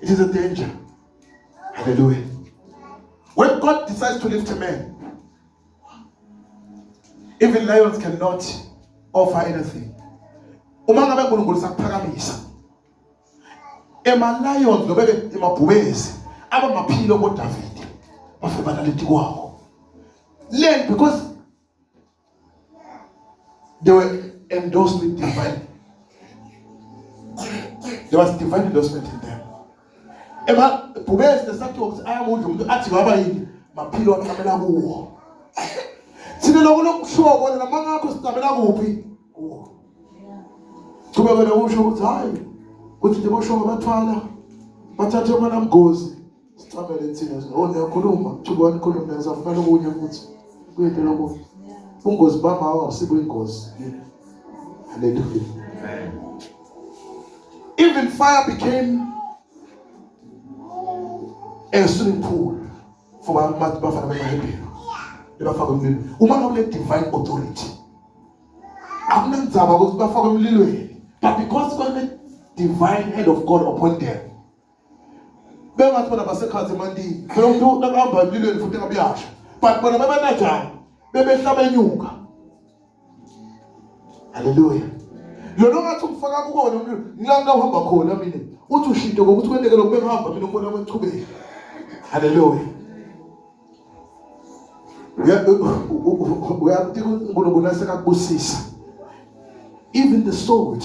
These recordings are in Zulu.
It is a danger. Hallelujah. When God decides to lift a man, even lions cannot offer anything. Uma ngabe uNkulunkulu sakuphakamisa ema lions nobeke emabhubesi abamaphilo koDavid bafike banaleti kwawo. Learn because they were endorsed with divine. There was divine endorsement in them. Emabhubesi nesakhiwo ukuthi ayamudla umuntu athi waba yini maphilo aqamela kuwo. Thina lokho lokushiwo kona namanga akho siqamela kuphi? Kuwo. Chubeka nokusho ukuthi hayi kuthi nje bosho ngabathwala bathathe umwana mgozi sicamele thina oh niyakhuluma chubeka nikhulume ngisafuna lokunye futhi kuyinto lokunye ungozi bamawa awusibo ingozi. Hallelujah. Even fire became a swimming pool for bafana bamaHebheru ebafaka emlilweni. Uma ngabe une-divine authority akunandzaba ukuthi bafakwe emlilweni, but because kwane-divine hand of God upon them bengathi bona basekhathi emantini phela umuntu nakahamba emlilweni futhi engabe uyasha, but bona bebenanjani bebehla benyuka. Haleluya. Lona ongathi umfaka kukona umlilo ngilanga uhamba khona mina uthi ushintshe ngokuthi kwenteke lokhu bengihamba mina umbona kwechubeka. Haleluya. Uyakuthi uNkulunkulu asekakubusisa even the salt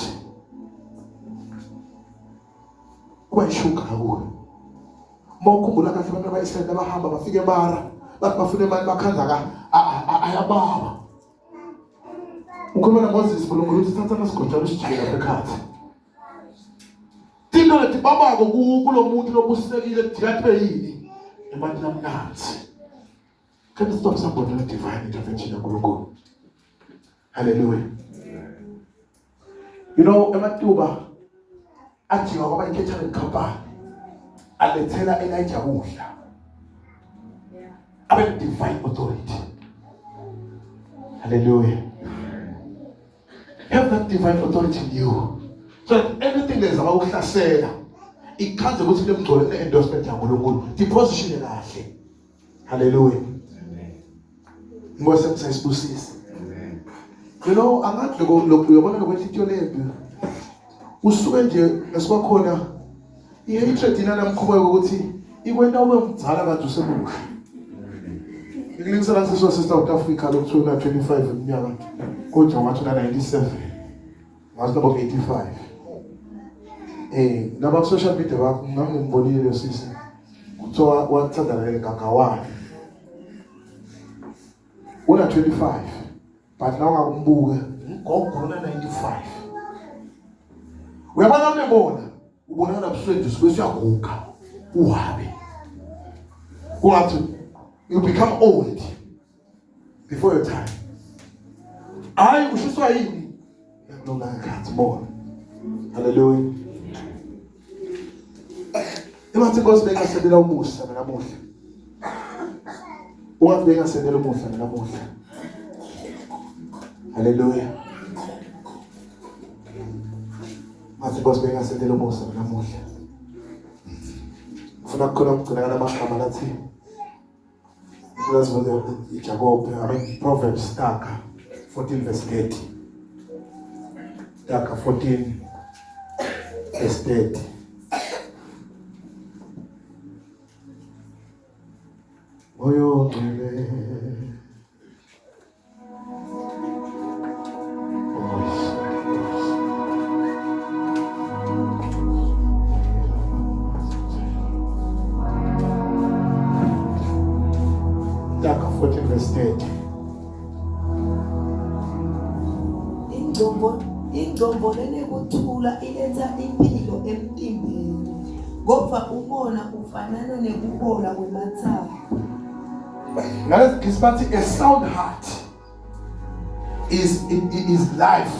kuba ishuga kuwe. Uma ukhumbula kahle abantu abaIsrayeli abahamba bafika eMara bathi bafuna imali bakhanza ka ayababa. Ukhuluma noMoses uNkulunkulu uthi thatha amasigojana usijike lapha ekhathi. Tinto leti babako kulo muntu lobusekile kujika kube yini? Emanti lamnandzi. Can you stop somebody na divine intervention yaNkulunkulu? Hallelujah. You know ematuba ajika kwaba i-catering company alethela Elijah kudla. Abe divine authority. Hallelujah. Have that divine authority in you. So that anything that is about ukuhlasela ikhanze ukuthi lemgcolo ne-endorsement yaNkulunkulu. Deposition kahle. Hallelujah. Inkosi emsayisibusise. You know angathi lokho lokho uyabona lokwenhlitiyo lembi. Usuke nje esikwakhona i-hatred inanamkhuba yokuthi ikwenta ube mdzala kade usemusha. Ikulingisela siswa sister South Africa lokuthiwa una 25 iminyaka kodwa wathi una 97. Ngazi nabo 85. Eh laba ku social media bakho ngami ngimbonile lo sisi. Kuthiwa wathanda naye ngagawane. Una 25 but la ungakumbuka ugogo una 95. Uyabona unebona ubonakala busweni nje bese uyaguga uhabe. Kungathi you become old before your time. Hayi ushiswa yini? Nokungakhathi bona. Hallelujah. Ibathi inkosi bengasebela umusa namuhla. Ungathi bengasebela umusa namuhla. Hallelujah. Ngathi inkosi bengasebela umusa namuhla. Ngifuna kukhona ukugcinakala amagama lathi Jacob, I mean Proverbs Taka 14 verse 30. Taka 14 verse 30. Moyo ngcwele. Taka 14 verse 30. Ingcombo ingcombo lenekuthula iletha impilo emtimbeni kodwa umona ufanana nekubola kwemathambo. Ngalesi bathi a sound heart is is life.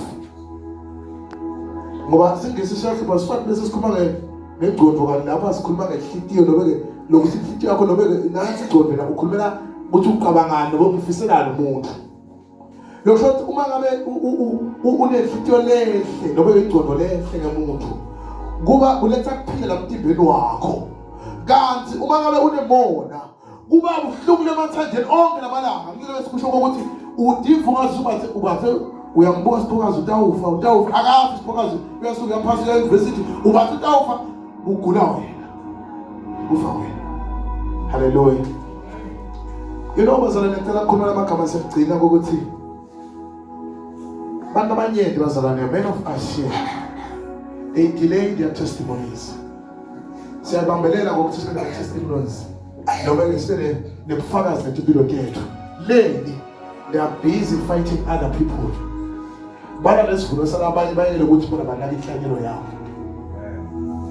Ngoba singisi siyahluba sifana bese sikhuluma ngengqondo kanti lapha sikhuluma ngenhlitiyo nobe ke lokuthi inhlitiyo yakho nobe ke nansi ingqondo la ukhulumela ukuthi ucabangani nobe umfiselani umuntu. Lokho ukuthi uma ngabe unenhlitiyo lenhle nobe ingqondo lenhle ngemuntu Kuba kuletha kuphila emtimbeni wakho. Kanti uma ngabe unemona kuba buhlungu lemathanjeni onke lamalanga. Ngile sikusho ukuthi udiva ungathi ubathe ubathe uyambuka siphokazi utawufa utawufa akafi siphokazi uyasuka uyaphasa uya university ubathe utawufa ugula wena ufa wena. Haleluya. You know bazalwane ngicela ukukhuluma lamagama sekugcina ukuthi bantu abanyenti bazalwane many of us here they delay their testimonies. Siyabambelela ngokuthi sibe nama-testimonies noma ke sibe nebufakazi ngempilo yethu. Leni they are busy fighting other people. Bala lesivuno salabanye bayele ukuthi bona banake inhlanyelo yabo.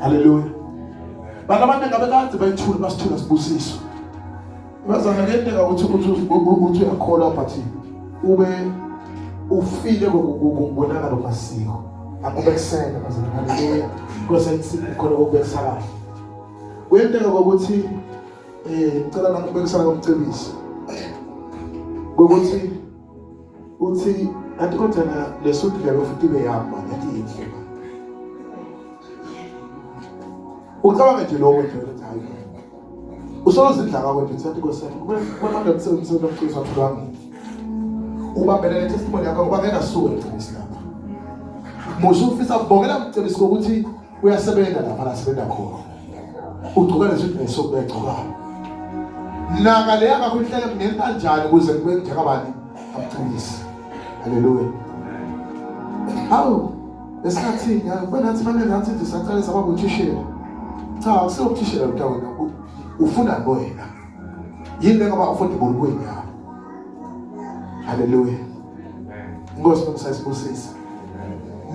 Haleluya. Bantu abantu ngabe kade bayithula basithula sibusiso. Bazana kuyenteka ukuthi uthi uyakholwa but ube ufile ngokubonakala kwamasiko. Akubekisela bazana haleluya. Nkosi ayisikhona kokubekisa kahle. Kuyenteka ukuthi ngicela nakubekisana komcebisi. Ngokuthi uthi athi kodwa na lesudu leyo futhi ibe yami manje athi yinhle. Ucabanga nje lokho nje ukuthi hayi. Usolozindla ngakho nje uthi Nkosi yami kube kwamanje umsebenzi omcebisi watholwanga. Ubambelele testimony yakho ngoba ngeke asuke mcebisi lapha. Musa ufisa kubongela mcebisi ngokuthi uyasebenza lapha la sebenza khona. Ugcoka lezinto esokubegcoka. Naka leya ngakho inhlelo ngenza kanjani ukuze kube njengabani amcebisi. Haleluya. Hawu esikhathini ngiyabona nathi manje nathi nje saqale saba nguthishela. Cha akusiwo uthishela mntawena ufuna wena. Yini lengaba affordable kuwena yabo. Haleluya. Inkosi nomsayisibusisa.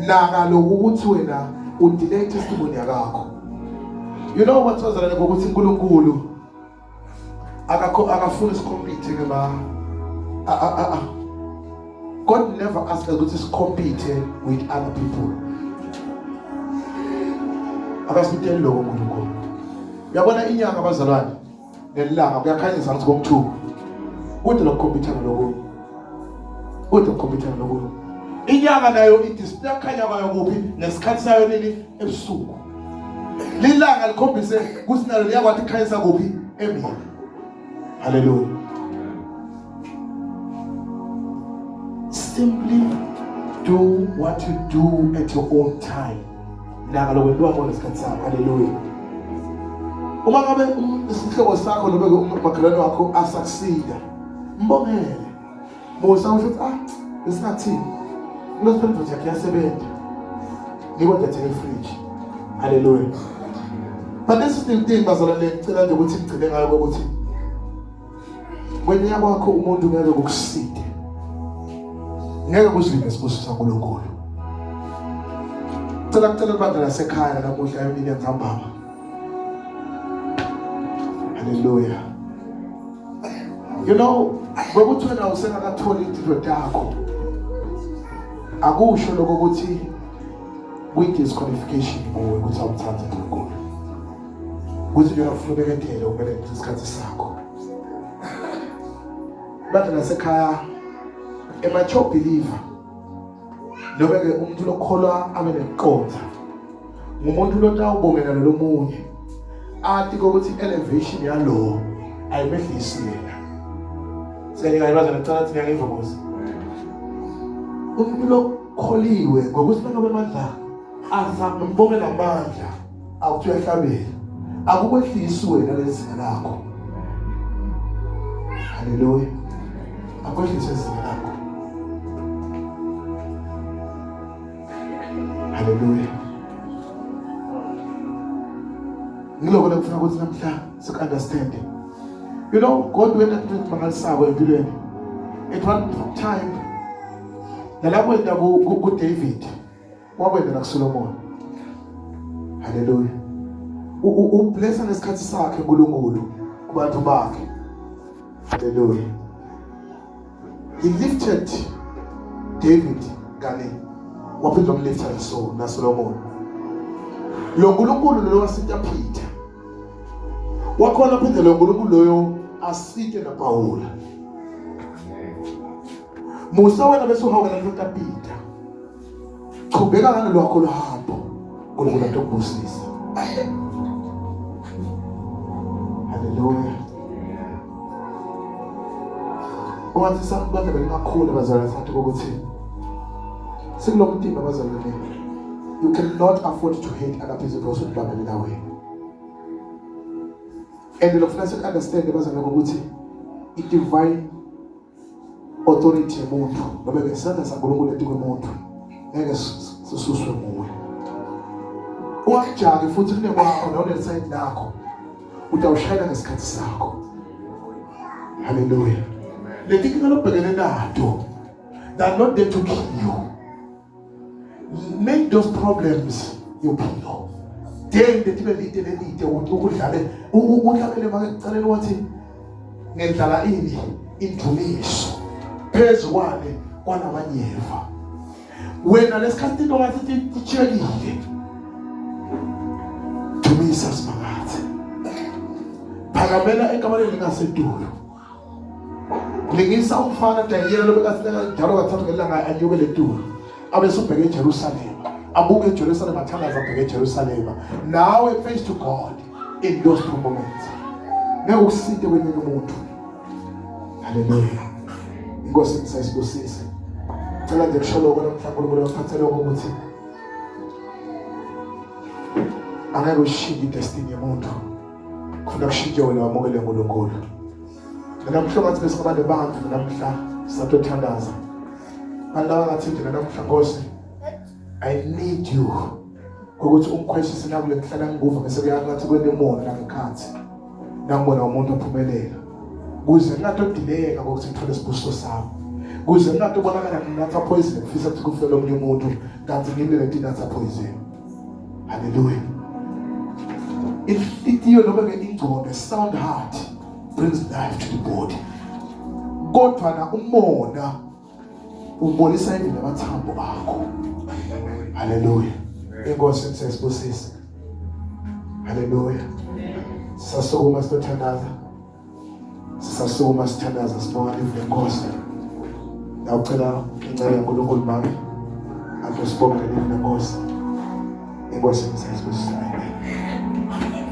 Naka lokhu ukuthi wena udelay testimony yakho. You know what wazalane ngokuthi uNkulunkulu akakho akafuni sicompete ngema God never asked us ukuthi sicompete with other people. Akasitsheli lokho uNkulunkulu. Uyabona inyanga abazalwane nelanga kuyakhanyisa ngathi komthuko. Kude lokukhompyutha nalokunye. Kude ukukhompyutha nalokunye. Inyanga nayo idisplay kukhanya kwayo kuphi ngesikhathi sayo nini ebusuku. Lilanga likhombise ukuthi nalo liyakwazi ukukhanyisa kuphi emini. Hallelujah. Simply do what you do at your own time. Naka lokwentiwa ngona isikhathi sakho. Hallelujah. Uma ngabe isihlobo sakho noma umakhelwane wakho asakusida, mbongele. Musa usho ukuthi ah besingathini. Kulesiphendvo yakhe iyasebenza. Ngiko nje thenge fridge. Hallelujah. But this is the thing bazalwane ngicela nje ukuthi ngigcine ngayo ukuthi kwenyanya kwakho umuntu ngeke kukuside. Ngeke kuzivimbe isibusiso saNkulunkulu. Cela kucela ibandla lasekhaya namuhla emini yantsambama. Hallelujah. You know, ngokuthi wena usengakatholi impilo yakho. Akusho lokho ukuthi kuyi-disqualification kuwe ukuthi awumthandi uNkulunkulu. Ukuthi nje ufuna ubeketele kumele isikhathi sakho. Bandla lasekhaya a mature believer noma ke umuntu lokholwa abe nekuqonda ngumuntu lotawubongela lolomunye ati ukuthi elevation yalo ayimehlisi yena. Siyalika ibazana cala thina ngiva bosi. Umuntu lokholiwe ngokuthi noma amandla azama mbongela amandla akuthi uyahlabela akukwehlisi wena lezinga lakho. Haleluya. Akwehlise izinga lakho. Haleluya. Ngiloko lekufuna ukuthi namhla siku-understand. You know, God went into mangalisako empilweni. At one time, nalapho wenta ku-David, wakwenda nakuSolomon. Haleluya. Ublessa ngesikhathi sakhe uNkulunkulu kubantu bakhe. Haleluya. He lifted David kani waphinde wamlifta naso naSolomon. Lo nkulunkulu lo wasita Peter. Wakhona phinde lo nkulunkulu loyo asite naPawula. Musa wena bese uhawukela lento kaPeter. Qhubeka ngalolwakho luhambo. uNkulunkulu atokubusisa. Haleluya. Ungathi sakubandla belingakhulu bazalwane sathi ukuthi sikulo mtimba bazalwane. You cannot afford to hate other people because ubambelela wena. And lokufuna siku-understand bazalwane ukuthi i-divine authority yomuntu noma ngesandla saNkulunkulu etikwemuntu ngeke sisuswe nguwe. Ungakujaki futhi kunekwakho nawunelisayidi lakho utawushayela ngesikhathi sakho. Haleluya. Leti kinga lobhekene nato, they are not there to kill you. Make those problems your pillow. Then letibe lide lelide ukuthi ukudlale uhlabele makucaleni wathi ngendlala ini indumiso phezu kwale kwanamanyeva. Wena lesikhathi into ngathi titshekile. Dumisa Simakade. Phakamela ekamareni ngasedulu. Lingisa umfana Daniel lobekasileka njalo kathathu ngelanga anyukele etulu. Abe subheke eJerusalema. Abuke eJerusalema athandaza abheke eJerusalema. Nawe face to God in those two moments. Ngeke ukusinde kwenye umuntu. Haleluya. Inkosi isayisibusise. Cela nje kusho lokho namhla uNkulunkulu akuphathele ukuthi angeke ushintshe idestiny yomuntu. Kufuna kushintshe wena wamukele uNkulunkulu. Namhla ngathi besingaba nebantu namhla sisatothandaza. Bantu laba ngathi nje namhla Nkosi I need you. Ukuthi ungikhweshise nakule ngihlala ngikuva bese kuyangathi kwenemona la ngekhathi. Nangibona umuntu ophumelela. Kuze ngingatodileka ngokuthi ngithole isibusiso sami. Kuze ngingatobonakala nginatha poison ngifisa ukuthi kufele omunye umuntu kanti ngimi leti natha poison. Hallelujah. Inhliziyo noma ke ingqondo sound heart brings life to the body. Kodwa na umona ubonisa indlela amathambo akho. Hallelujah. Inkosi isibusise. Hallelujah. Sasukuma sithandaza. Sisasukuma sithandaza sibonga live lenkosi. Ngiyacela incela kaNkulunkulu mami. Ake sibonge live lenkosi. Inkosi isibusise. Amen.